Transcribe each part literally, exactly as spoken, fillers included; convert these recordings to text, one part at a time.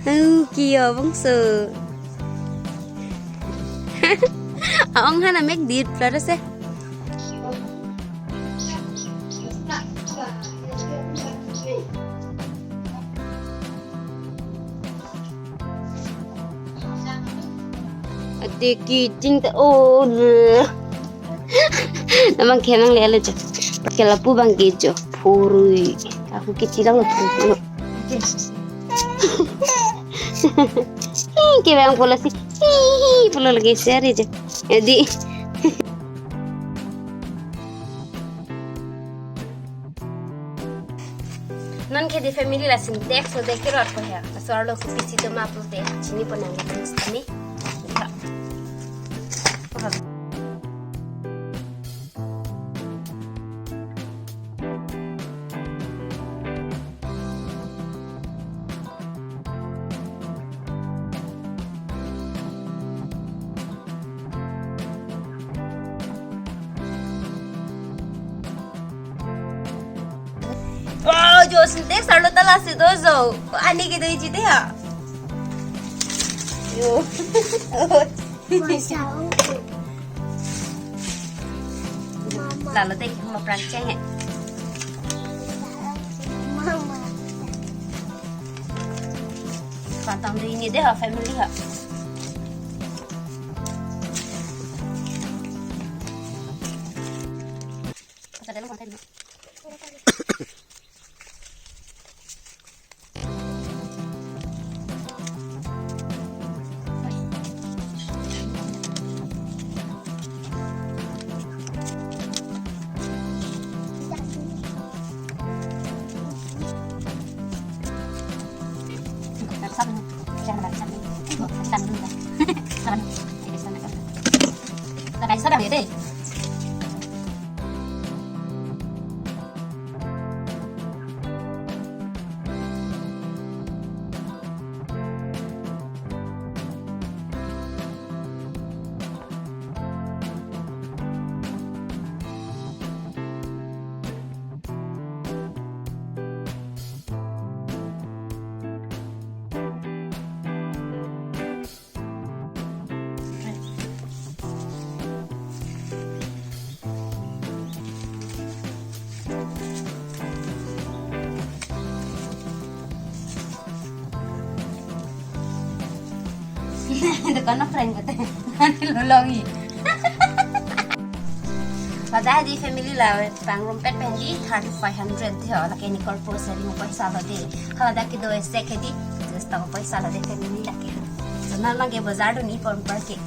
Au, kiyo bangso. Aong han amek dit plot ase. Ate kiching ta o. Namang kemang le alo jo. Ke lapu bang ke jo. Phurui. Aku kichi lang lo phurui. Ke bang pulo si. Hi, hi, pulo lagi seri jo. Jadi. Non ke di family la Sintex lo de kerot ko ya. Laso arlo kopisi doma pulote chinipon nang kami. Ya. Wow, jo Sintex arlo ta lasi do jo. Ani ke do iji de ya. Yo. Lalo te mo prank cheng he. Mama. Pantang do ini de ha family ha. Pakai dulu konten. Dukan na prank ko te. Nani lolong i. Pada di family la pangrumpet pen di thirty five hundred de ho, lake ni korpo seri mo paisa lo de. Hala dak kedo ese ke di, just tang paisa lo de family lake. So non abang ke bazar dun-i pon parke.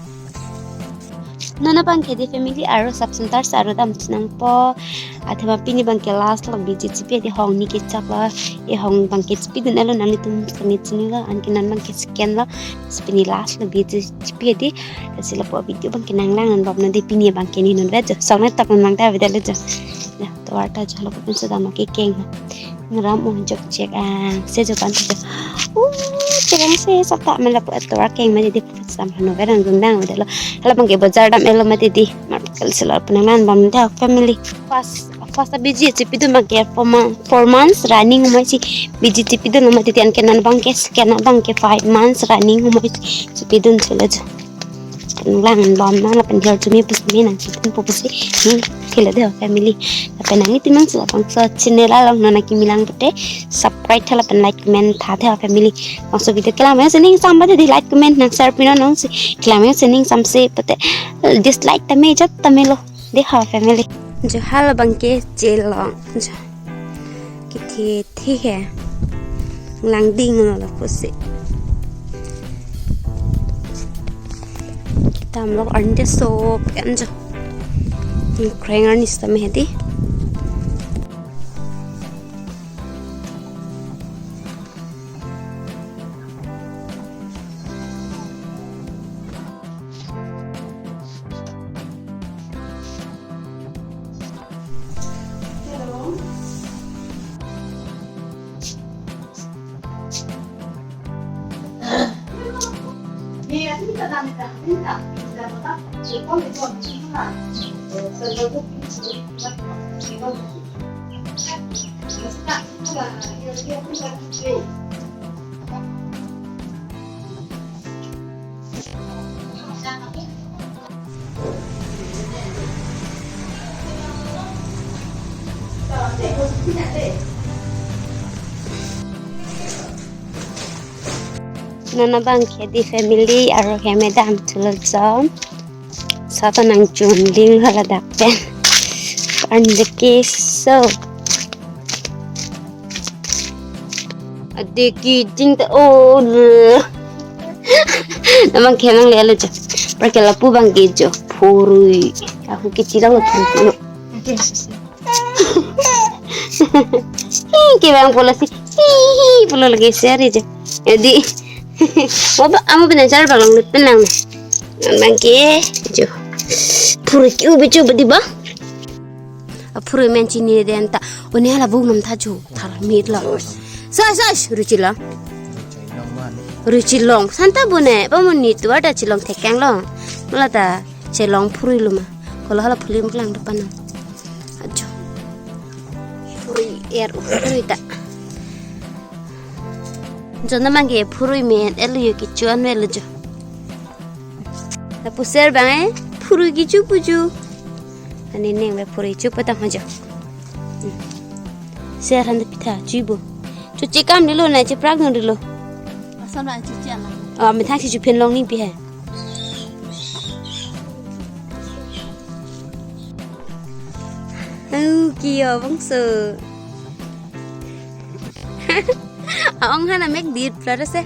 Non abang ke di family aro sub center si aro dam chinangpo. Athema pini abang ke last lo biji chipi di hong ni kechak lo. E hong abang ke chipi dun elo nanglitum sani chinilo, anke non abang ke second lo. Si pini last lo biji chipi di. Lasi lapu video abang ke nanglang non bab non di pini abang ke ni non ve jo. Song ne tak non abang ta ve dalo jo. Ya, tovar ta jo lo pun sudah make keng. Ngeram oh jok chek ang se jo kan jo. Uh, chek ang se sata mela pu tovar keng ma di sam hano verang gundang udah lo. Hala abang ke bazar dam elo mati di. Mar kal sila penangan bam da family. Pas pas ta biji chipi dun abang ke four month, four months running humai si biji chipi dun lo mati di, anke non abang ke second abang ke five months running humai si chipi dun sila jo. Nanglang bom na lapen hir chumi pusi me nang chipun pu pusi ni thilo de family. Lapen nangli timang sila bangso channel along non akimi lang pute subscribe tha lapen like comment tha the family. Bangso video kelang me sining sam ba di like comment nang share pinon nang si kelang me sining sam se pute dislike tame jat tame lo de ha family. Jo hala abang ke jail long jo. Kethe the he. Langding lo lapusi. Kedam lo arni so pen jo. Kreng arni sita me di. Non abang ke di family arlo ke madam thulo jom. Sata nangchun ling hala dak pen. And the case so. Adi kejing ta o. Non abang ke nanglelo jo. Pra ke lapu abang ke jo. Phurui. Ako ke chilang lo phurui. Ke abang pulo si. Pulo lagi share je. Adi. Waba amo pena jar abang longlut penang. Non abang ke jo. Phurui ke-u bicho badi ba. A phurui amen chinine den ta. One hala buk nam tha jo. Thar mit lo. Sai sai ruchi lo. Ruchi long. Santa bone. Pamoni tu ada chilong thekang lo. Mala ta chelong phurui lo ma. Kolo hala phurui muklang depan lo. Ajo. Phurui er u phurui ta. Jo non abang ke phurui amen elu yo kecho anvelo jo. Lapu share abang eh phurui kecho pu jo. Ani neng abang phurui cho patang ho jo. Hmm. Share han de pitha chibo. Cho chekam dilo na cheprak no dilo. Asam na chichi ala. Ah, methang si chuphin long ning pi hai. Oh, kiyo bangso. Aong hana mek dit plara se.